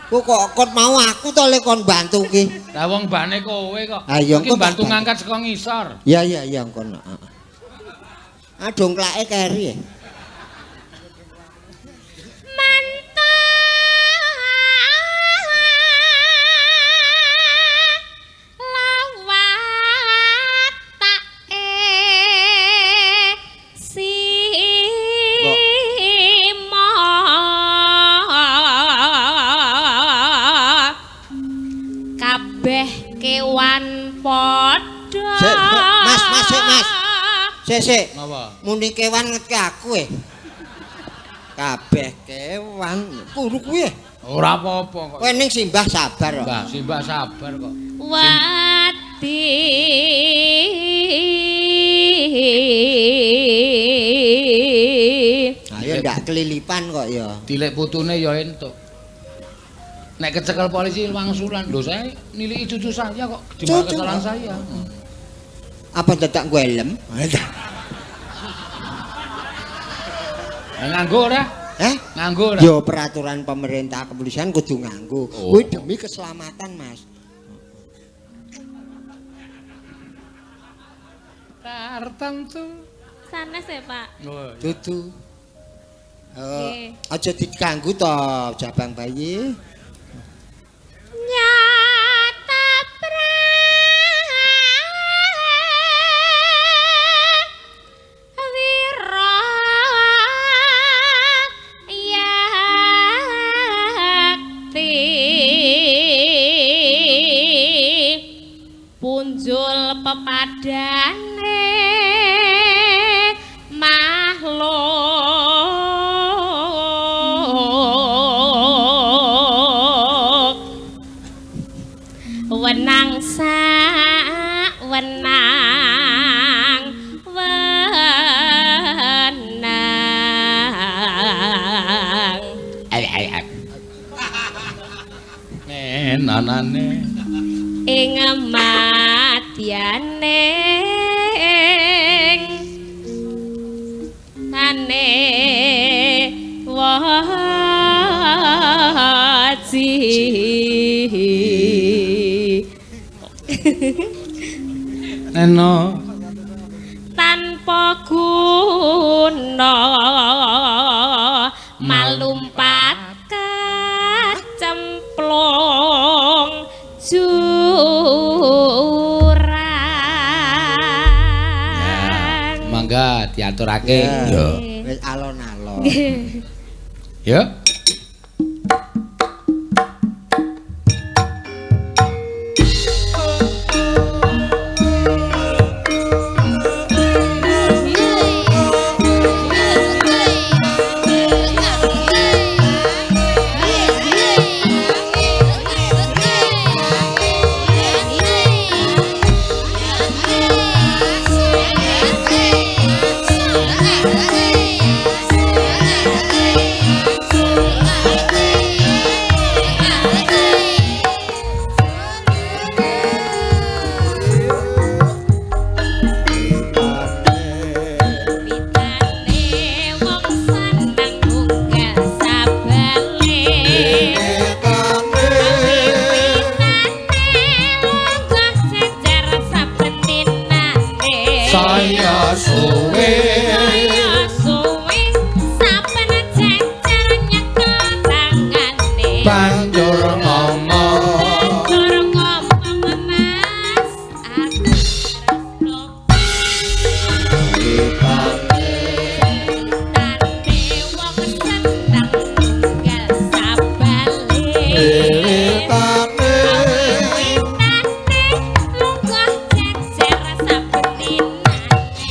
Kok kok kon mau aku to le kon bantu ki. Lah wong bane kowe kok. Ayo, Iki engko tak mbantu bantu. ngangkat saka ngisor. Ya ya ya kono. Heeh. Ah dongklake keri. e. Mantap lawat tak sima kabeh kewan padha Sik, sik, Mas, Mas, sik, Mas. Sik sik. Napa? Muni kewan ngetke aku e. Kabeh kewan kuru kuwi. e. Ora apa-apa kok. Kowe ning simbah sabar kok. Mbah, simbah sabar kok. Wati Ayo ndak kelilipan kok ya. Dilek putune ya entuk. Nek kecekel polisi wangsulan, lho saya niliki cucu saya kok gimana Cucu, kesalahan kok. saya. Apa dadak gue helm? Lah nganggo ora? Heh? Nganggo ora? Yo peraturan pemerintah kepolisian kudu nganggo. Oh. Kuwi demi keselamatan, Mas. Tartamtu. Sanes ya, Pak. Oh, iya. Dudu. Oh, Nggih. aja diganggu to jabang bayi. Nyata prawira yakti punjul pepadane makhluk Wenang sak wenang wenang. Nenanane ing madyane tane waji. Neno tanpa guna malumpat kecemplung jurang. Mangga diaturake. Ya. Wis alon-alon. Ya. Pitane wong seneng munggah sabale. Pitane lunggah jejer saben dinane. Saya suwe. Saya suwe saben jejer nyekel tangane. Banjur ngomong. Banjur ngomong Mas, aku tresno. Tane wong seneng tunggal sabale. Witane lunggah jejer saben dinane.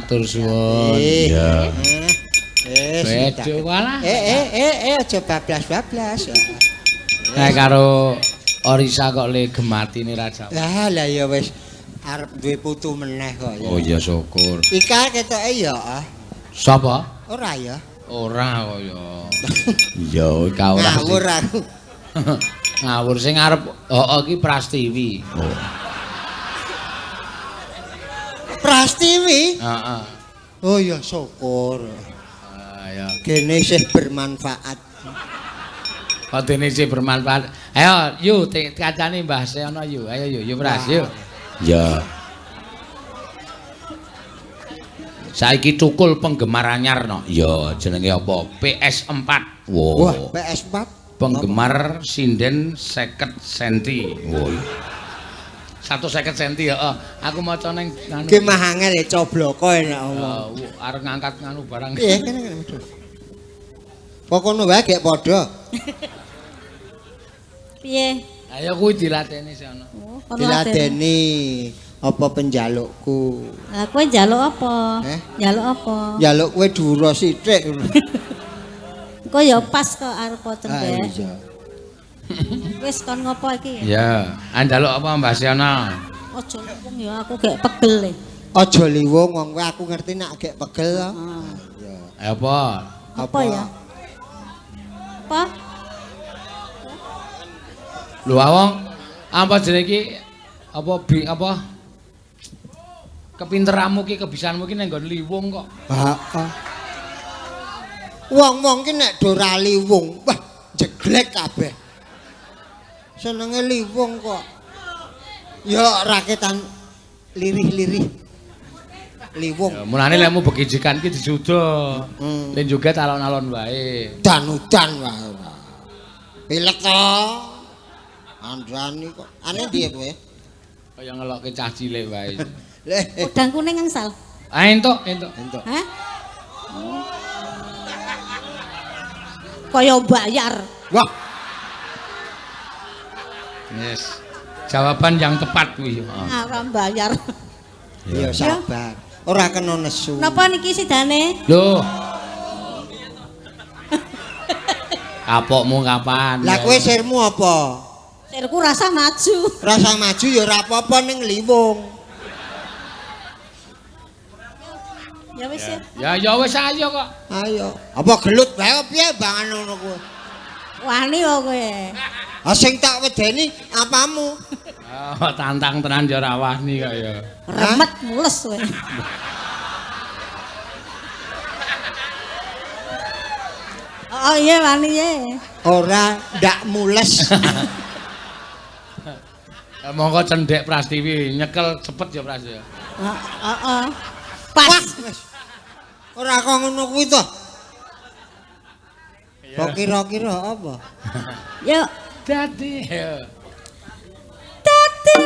Matur suwun. Iya. Bedo walah. Aja bablas-bablas. Nek karo Orisa kok le gematine Raja. Lah lah ya wis arep duwe putu meneh kok ya. Oh iya syukur. Ika ketoke ya. Sapa? Ora ya. Ora kok ya. Iya, Ika ora. Ngawur aku. Ngawur sing arep heeh iki Prastiwi. Oh. Prastiwi? Heeh. Oh ya syukur. Ayo. Gene isih bermanfaat. Kok dene isih bermanfaat. Ayo yu kancane Mbah Seno yu. Ayo yu, yu Pras yu. Ya. Saiki cukul penggemar anyar no. Ya jenenge apa? PS4. Wow. Wah, PS4. Penggemar sinden 50 senti. Wow. 150 senti ya. Aku maca ning nganu. Ki mah angel e cobloko enak omong. Arep ngangkat nganu barang. Piye kene kene. Pokono wae gek padha. Piye? Ayo kuwi dilateni sono. Oh, dilateni apa penjalukku. Lah kowe njaluk apa? Njaluk apa? Njaluk kowe dhuwur sithik. Kok ya pas kok arep cendhek. Iya. Wis kon ngopo iki? Ya, njaluk apa Mbah Seno? Aja liwung ya aku gek pegel e. Aja liwung wong kowe aku ngerti nek gek pegel to. Iya. Apa? Apa ya? Apa? Lho awong apa jenenge iki apa bi apa kepinteranmu ki kebisaanmu ki ning nggon liwung kok. Heeh. Wong-wong ki nek do ra liwung, wah jeglek kabeh. Senenge liwung kok. Ya raketan lirih-lirih. Liwung. Ya mulane lekmu begijikan ki disuda. Len joget alon-alon wae. Dan-udan wae. Pilek to. Andani kok. Ane ndi kowe? Kaya ngelokke cah cilik wae. Udang kuning angsal. Ah entuk, entuk. Entuk. Hah? Kaya bayar. Wah. Yes. Jawaban yang tepat kuwi. Ora bayar. Ya sabar. Ora kena nesu. Napa niki sidane? Lho. Kapokmu kapan? Lah kowe sirmu apa? Sirku rasa maju. Rasa maju ya ora apa-apa ning liwung. Ya wis ya. Ya ya wis ayo kok. Ayo. Apa gelut wae piye bangan ngono kuwi? Wani kok kowe. Ah sing tak wedeni apamu? Oh, tantang tenan ya ora wani kok ya. Remet mules kowe. Oh iya wani ye. Ora ndak mules. Monggo cendhek Prastiwi nyekel cepet ya Pras ya. Heeh. Pas. Ora kok ngono kuwi to. Kok kira-kira apa? Yuk. Dadi. Dadi.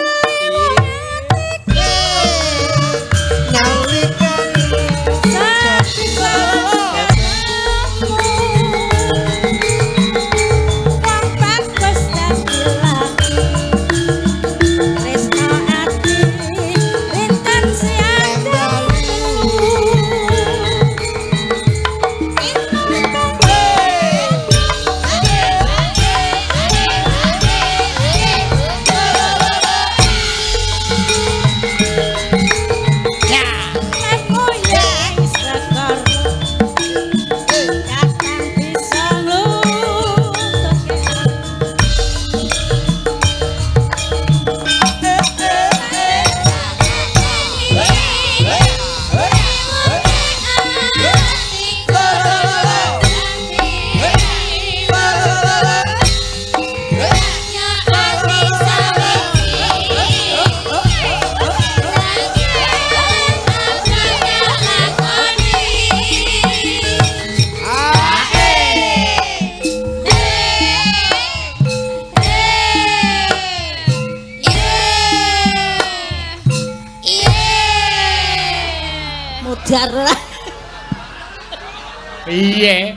Piye?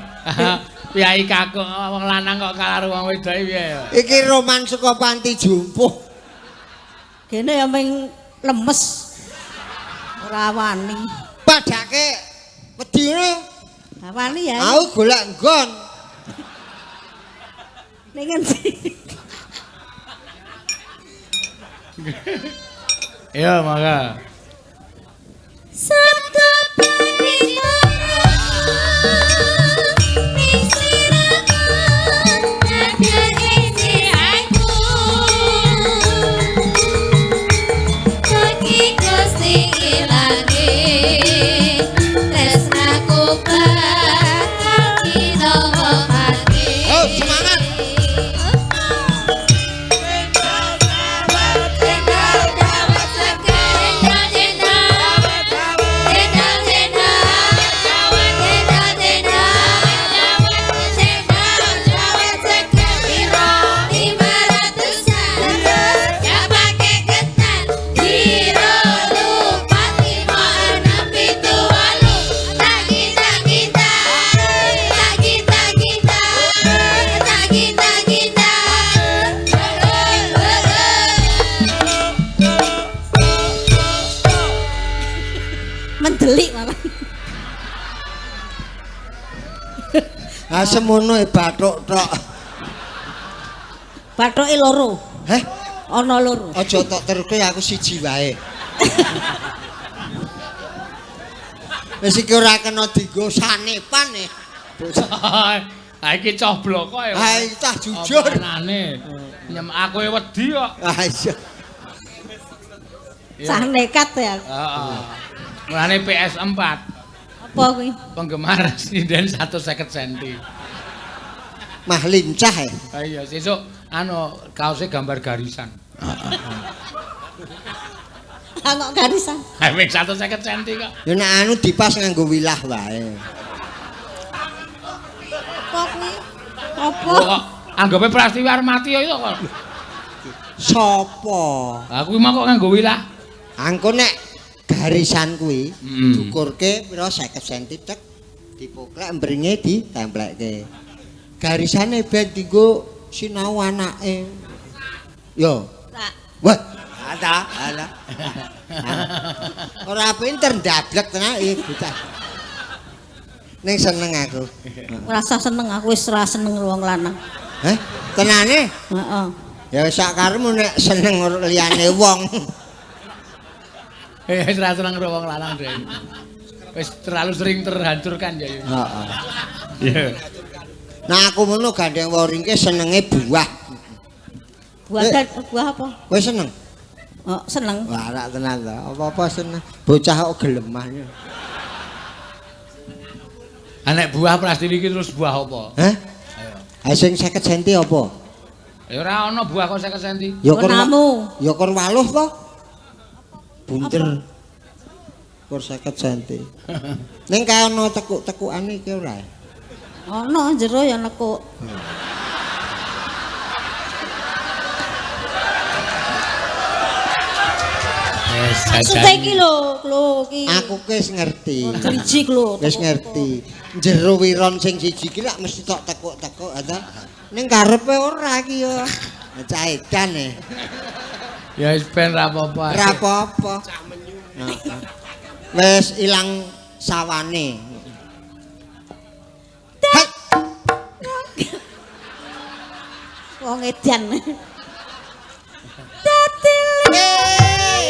Piyai kakung wong lanang kok kalah karo wong wedok piye ya? Iki roman saka panti jumpuh. Kene ya ming lemes. Ora wani. Padake wedi ngono. Wani ya. Aku golek nggon. Ning ngendi? Iya, mangga. Sabda parita ning sliramu nadya isi aku Bagi Gusti ilange tresnaku bakal dinawa mati. Oh, semangat. Mendelik malah. Ah semono e bathuk tok. Bathuke loro. Heh, Ana loro. aja tok teruke aku siji wae. Wis iki ora kena dienggo sanepan e. Ha iki coblok kok ya. Ha iki cah jujur. Omonane. Nyem aku e wedi kok. Ah iya. Cah nekat ya. Heeh. Mulane PS4 Apa kuwi? penggemar sinden 150 cm. Mah lincah e. Ha iya, sesuk anu kaose gambar garisan. Ah kok garisan. Ha wis 150 cm kok. Ya nek anu dipas nganggo wilah wae. Apa kuwi? Apa? Kok anggape Prastiwi arep mati ya kok. Sopo? Aku mau kok nganggo wilah. Angko nek garisan kuwi dukurke pira 50 cm tek dipoklek mbringe ditemplekke. Garisane ben dienggo sinau anake. Yo. Tak. Wah, ada, ada. Ora pinter ndablek tenan iki bocah. Ning seneng aku. Ora usah seneng aku wis ora seneng wong lanang. Heh, tenane? Heeh. Ya wis sak karepmu nek seneng liyane wong. Wis ora seneng karo wong lanang dhewe. Wis terlalu sering terhancurkan ya. Heeh. Iya. Nah aku ngono gandeng waringke senenge buah. Buah buah apa? Kowe seneng? Oh, seneng. Wah, ora tenan to. Apa-apa seneng. Bocah kok gelemah. Ha nek buah Prastiwi iki terus buah apa? Hah? Ayo. Ha sing 50 cm apa? Ya ora ana buah kok 50 cm. Ya kur Namu. Ya kur waluh to. Bunder. Kur 50 cm. Ning kae ana tekuk-tekukane iki ora? Ana jero ya nekuk. Wis Maksudnya iki lho, lho iki. Aku ki wis ngerti. Driji lho. Wis ngerti. Jero wiron sing siji ki lak mesti tok tekuk-tekuk ta. Ning karepe ora iki ya. Cah edan e. Ya wis ben ra apa-apa. Ora apa-apa. Wis ilang sawane. Hei, Wong edan. Hey!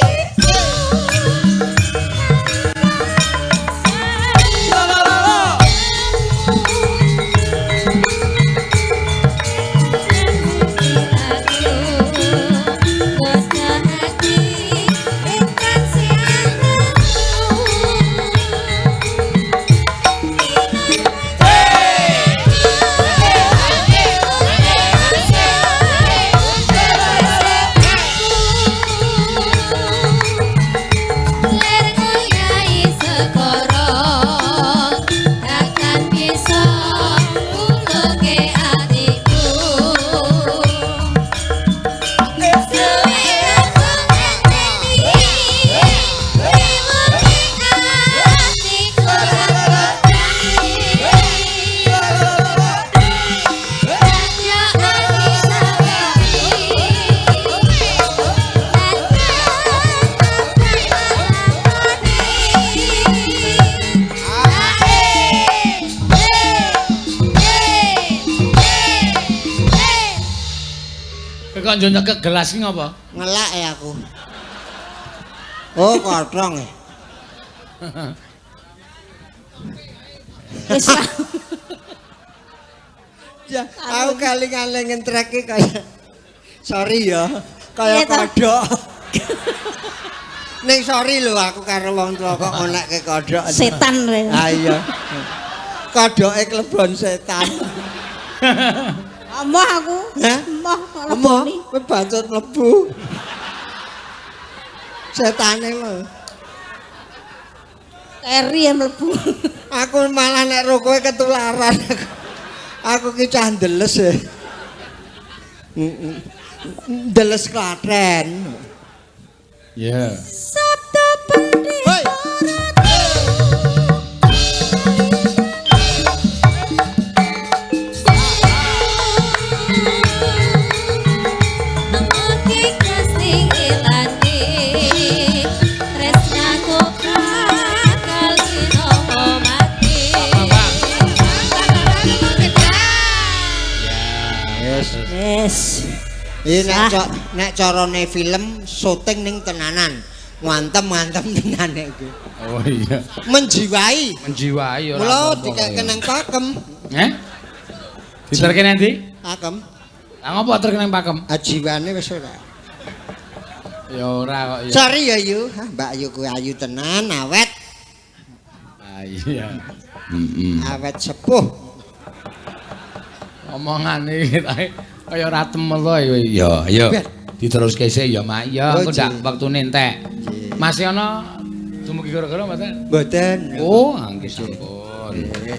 Kok njo nyekek gelas ki ngopo? Ngelak ya aku. Oh, kotong. Wis lah. Ya, aku kali-kali ngentreke kaya sorry ya, kaya Iya, toh. kodhok. Ning sorry lho aku karo wong tuwa kok ngonekke kodhok. Setan kowe. Ah iya. Kodhoke klebon setan. Emoh aku. Hah? Emoh kok Emoh, leboni. kowe bacot mlebu. Setane lho. Keri yang mlebu. Aku malah nek ro kowe ketularan. Aku ki cah ndeles e. Ndeles Klaten. Iya. Sabda pendeta. Hoi. Mugi Gusti ilani tresnaku bakal dinomo mati. Yes. Wis. Iki nek carane film syuting ning tenanan. Ngantem-ngantem tenan nek iki. Oh iya. Menjiwai. Menjiwai ora. Mula apa-apa dikek nang pakem. Heh? Diterke nanti? Pakem. Lah ngopo terke nang pakem? Ajiwane wis ora. Ya ora kok ya. Sorry ya Yu, hah, Mbak Yu kuwi ayu tenan, awet, Ah iya. Heeh. awet sepuh. Omongane iki kaya ora temel to kowe. Ya, ya. Diteruske sik ya, Mak. Ya, Oh, engko ndak nggih. wektune entek. Nggih. Masih ana dumugi gara-gara mboten? Mboten. Oh, nggih sampun. Nggih.